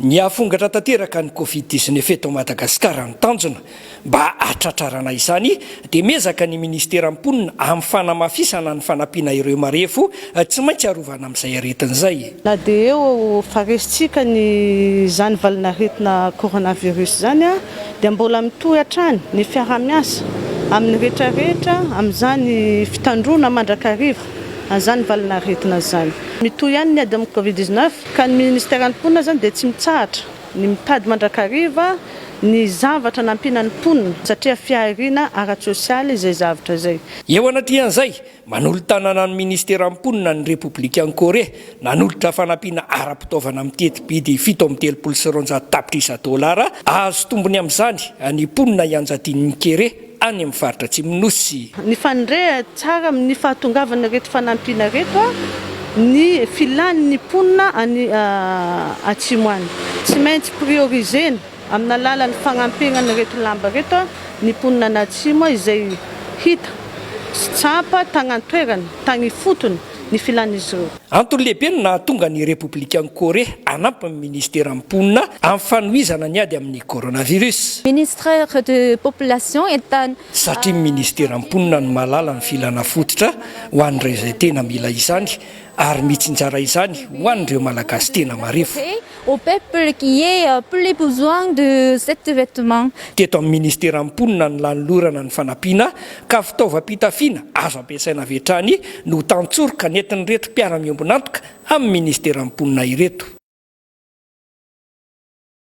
Ny hahafongatra tanteraka ny Covid 19 eto Madagasikara no tanjona. Mba hahatratrarana izany dia miezaka ny Ministeran'ny Mponina amin'ny fanamafisana ny fanampiana ireo marefo tsy maintsy arovana amin'izay aretina izay. Na dia eo fa resintsika ny izany valin'aretina coronavirus izany dia mbola mitohy hatrany ny fiaraha-miasa amin'ny rehetra rehetra amin'izany fitandroana mandrakariva an'izany valin'aretina izany. Mitohy ihany ny ady amin'ny covid 19 ka ny Ministeran'ny Mponina izany dia tsy mitsahatra ny mitady mandrakariva ny zavatra nampiana ny mponina satria fihariana ara-tsosialy izay zavtra izay. Eo anatrehan'izay, manolo-tanana ny Ministeran'ny Mponina ny Repoblikan'i Korea, nanolotra fanampiana ara-pitaovana miteti-bidy 237 tapitrisa dolara, ahazo tombony amin'izany ny mponina ianjadian'ny kere any amin'ny faritra Atsimon'ny Nosy. Nifandray tsara amin'ny fahatongavan'ireto fanampiana ireto ny filan'ny mponina any Atsimo any. Tsy maintsy prioriser-na amin'ny alalan'ny fagnampiana an'ireto lamba ireto ny mponina any Atsimo izay hita sy tsapa tagny an-toerana, tagny ifotony ny filan'izy ireo. Antony lehibe no nahatonga ny Repoblikan'i Korea hanampy ny Ministeran'ny Mponina amin'ny fanohizana ny ady amin'ny coronavirus. Ministère de population est un. Satria ny Ministeran'ny Mponina no mahalala ny filana fototra ho an'ireo izay tena mila izany ary mitsinjara izany ho an'ireo Malagasy tena marefo. Au peuple qui est plus besoin de cet vêtement. Teto amin'ny Ministeran'ny Mponina no nanolorana ny fanampiana ka fitaovam-pitafiana azo ampiasaina avy hatrany no tantsoroka nentin'ireto mpiara-miombon'antoka amin'ny Ministeran'ny Mponina ireto.